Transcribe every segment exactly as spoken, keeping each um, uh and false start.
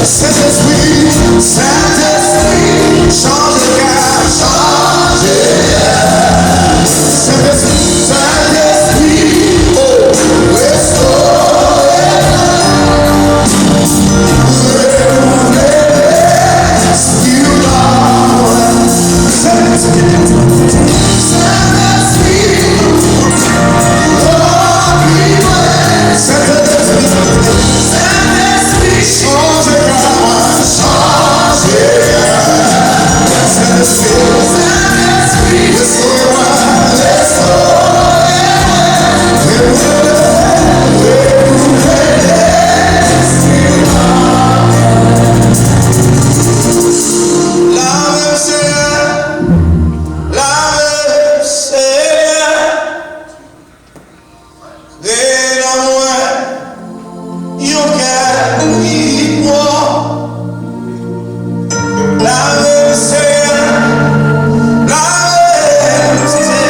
Sentespri, Sentespri, chanje kè, chanje kè. Sentespri, Sentespri, o, restore. Renouvle, still love. Sentespri, Sentespri, Sentespri, chanje kè mwen, chanje kè mwen. Sentespri, Sentespri, restore mwen, restore mwen. Lave m, Senyè, lave m, Senyè. Kreye nan mwen yon kè ki pwòp. Lave m, Senyè, lave m, Senyè.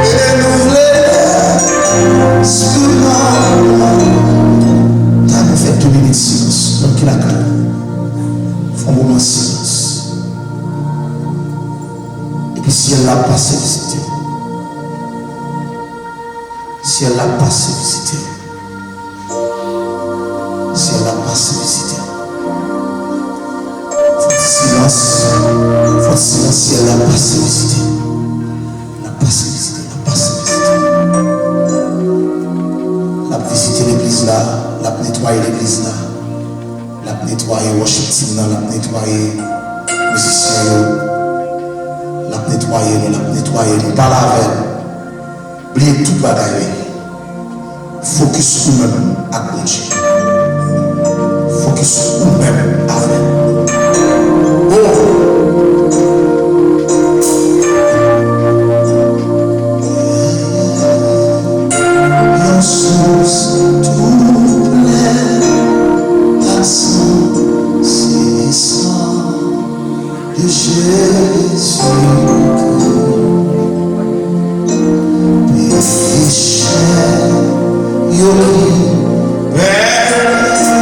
Renouvle lespri nan mwen. Ta pou fè de minit silans. Moun ki lakay, fè yon moman silans. Epi syèl la pase vizite. Syèl la pase vizite. Syèl la pase vizite. Fò ti silans. Fò ti silans. Syèl la pase vizite. L ap pase vizite. L ap pase vizite. L ap vizite legliz la. L ap netwaye legliz la. L ap netwaye worship team nan, l ap netwaye mizisyen yo, l ap netwaye nou, l ap netwaye nou. Pale avè l. Bliye tout bagay, wi. Fokis ou menm ak Bondye. Fokis ou menm avè l. Oh! Yon sous tou plen ak san, se san de Jezikri. Peche yo ki pèdi.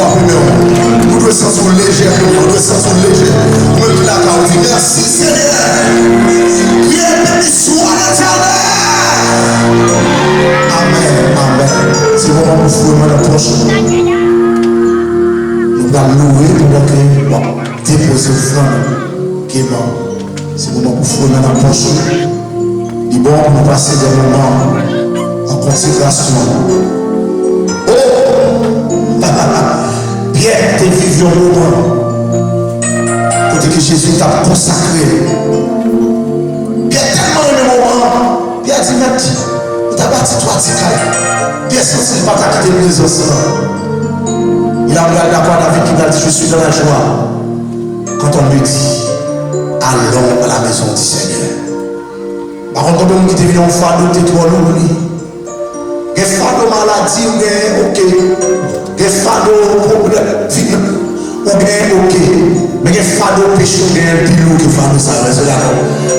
Ou dwe santi w lejè, ou dwe santi w lejè. Ou menm ki lakay ou, di, mèsi, Senyè. Kriye beniswa Letènèl. Amèn, amèn. Se moman pou foure men nan pòch ou. Nou pral louwe pandan ke w ap depoze ofrann ou. Gaiman, se moman pou foure men nan pòch ou. Li bon pou nou pase de moman an konsekrasyon. O! Pyè te viv yon moman kote ke Jezi t ap konsakre l. Pyè tèlman renmen moman an, Pyè di, Mèt, ou ta bati twa ti kay. Pyè santi l pa ta kite prezans lan. Il a regardé la croix, David ki pral di, je suis dans la joie quand on me dit, allons à la maison du Seigneur. Pa konn konbyen moun ki te vin yon fado te twò lou pou li. Gen fado maladi ou genyen, oke. Gen fado pwoblèm ou genyen, oke. Men gen fado peche ou genyen pi lou ke fado sa yo, èske w dakò?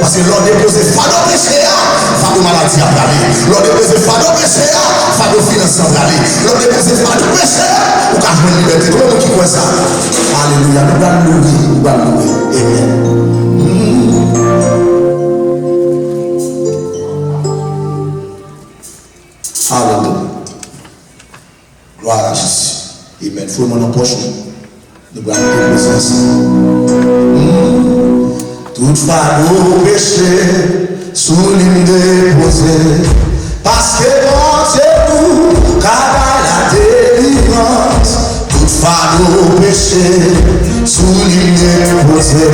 Paske lè w depoze fado peche a, fado maladi a prale. Lè w depoze fado peche a, fado finans lan prale. Lè w depoze fado peche a, ou ka jwenn libète. Konbyen moun ki kwè sa? Alelouya. Nou pral louwe, nou pral louwe. Amen. Alelouya. Glwa a Jezi. Amen. Foure men nan pòch ou. Nou pral depoze ansanm. Hmm. Tout fado peche sou li m depoze. Paske Bondye nou ka bay la delivrans. Tout fado peche sou li m depoze.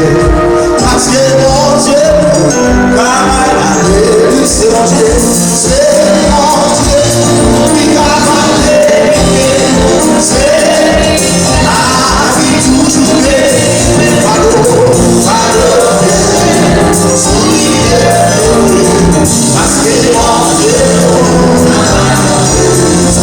Paske Bondye nou ka bay la delivrans. Se Bondye, se Bondye ki ka bay delivrans. Se lavi toujou beni. Fado, fado peche sou li m depoze. Paske Bondye nou ka bay la delivrans.